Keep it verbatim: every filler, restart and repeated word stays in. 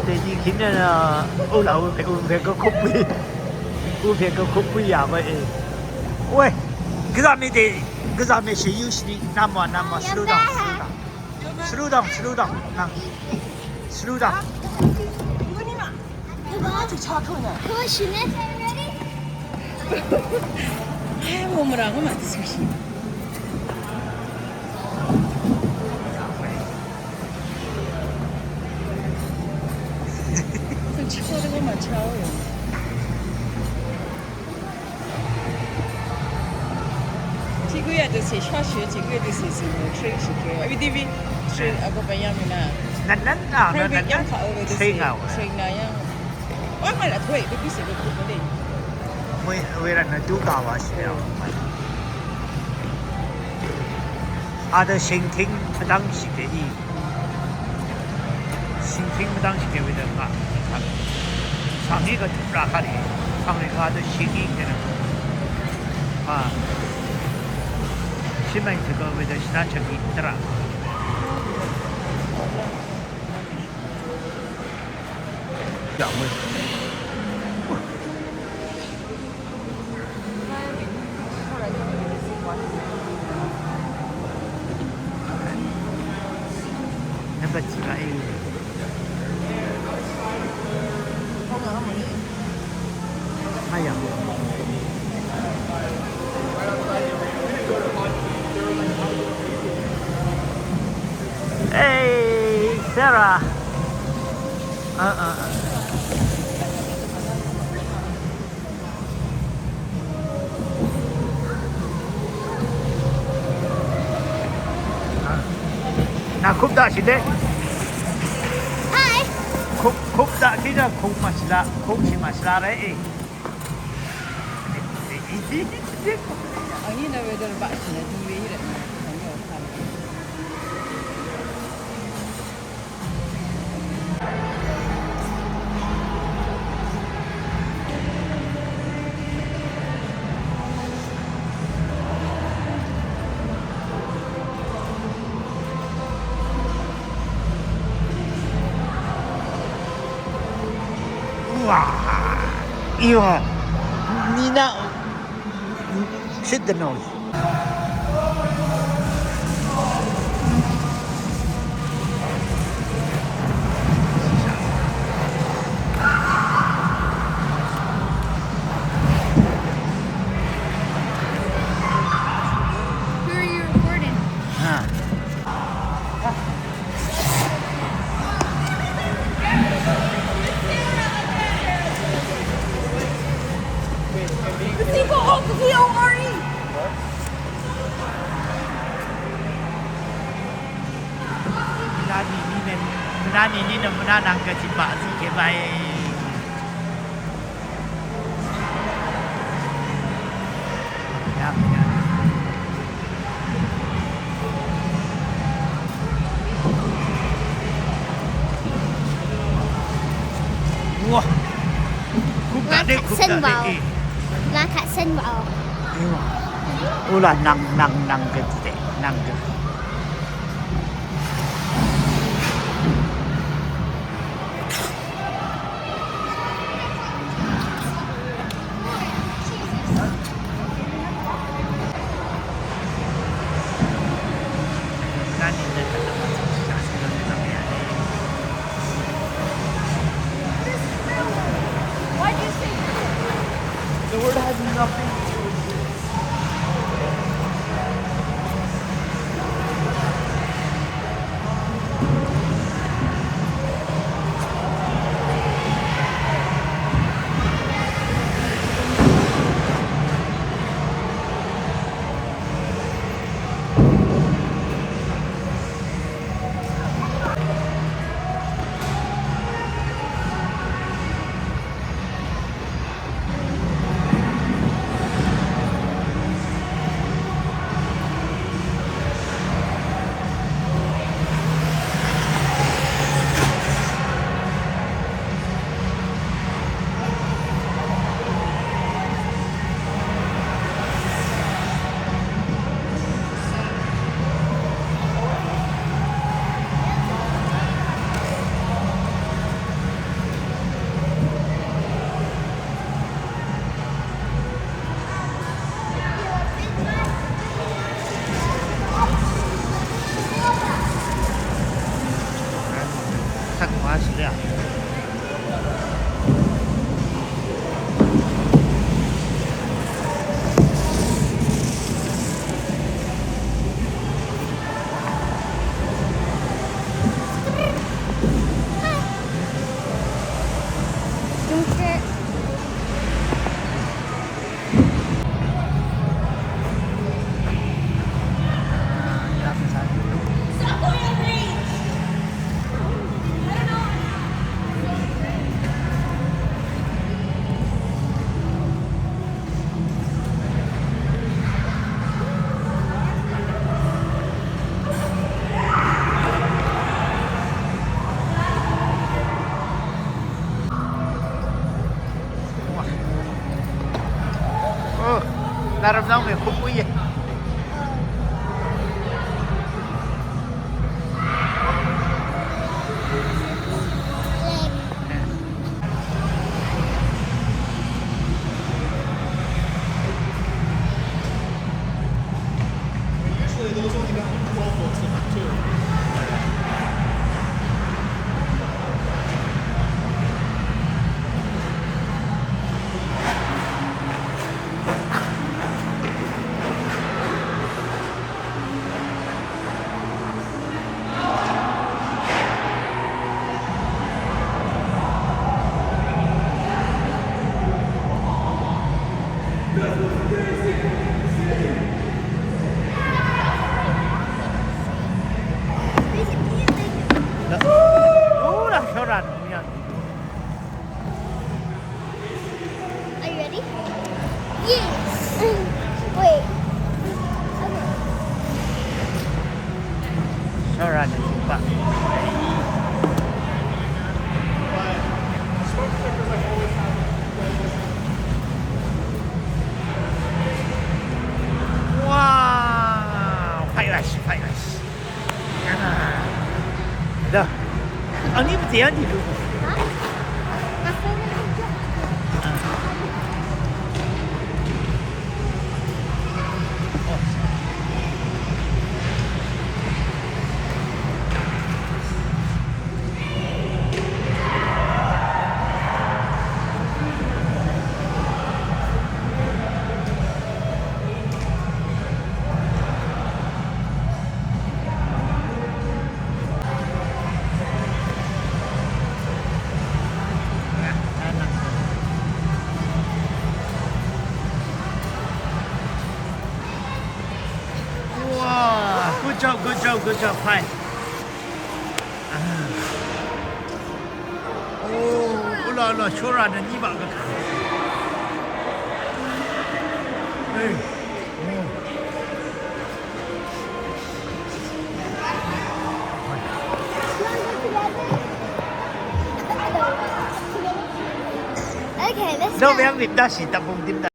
Dèní kìní nø, ó là, ó pè, ó pè gø kókbí. Ó pè gø kókbí yà bø e. Wē, gvzà mè dè, gvzà mè shì yú shì nì, nà mò, nà mò, slow down, slow down. Slow down, slow down, nà. Slow down. Kòshì nø. Ā, mòmvrà ngò màdø sùshì. Chikó dø ngò màchá ò. Chiguyà dø sè shwashì, chiguyà dø sè sè mò, train shì kè. Abi divi train ago bayang na. Nan nan na, nan nan. Private yàng kà ò dø sè. Train na ò. Train na yàng. Wà màlà tòy, dø bì sè dø kù bø lè. Mø̀í, wē rvt nø dú gà wà shì yàng. Adø shìngtíng pvdv́ng shì kèí. Shìngtíng pvdv́ng shì kèí wē dø ngà. Svng í gø tuq rà kà rì. Svng rì gø adø shìngí kèí nø. Á. Shìmèng shì gø wē dø shìnà chv̀ng í dvrà. Yà mø̀í. Nvmbat tiq gaq í. Ayà. Hey, Sarah. Ā, ā, ā. Nà kup daqshì dé. Hi. Kup, kup daqshì dé, kup màshìlaq, kup shì màshìlaq ré e. Àngí nø wēdø baqshì nø dí wē í rvt nø. Wà, í wà, nìnà, shit the noise. Who are you recording? Huh. Cinco, oh, C O R E. Mvnani ni nø, mvnani ni nø mvnanvng gø tiq baq zí ke bae. Wah. Kup taq dé, kup taq dé. Ngà kaq cén wàò. Ngà kaq cén wàò. Ula nvng, nvng, nvng gø tiq dé, nvng gø. Why do you say you? The word has nothing to do with you. Ơ, nà rvnong mì huk í. Usually those only got twelve books in them too. Ura, shoràn. Are you ready? Yes. Wait. Okay. Shoràn, shoràn. Wow. Failash, failash. Dah. Ani betian di dulu. Wow, good job, good job, good job. Fine. Ò, ùlà, ùlà, shorà nø nyi baq gø. Hey. Ò. Okay, let's go. Dø beng rip dashì, taq bung dim da.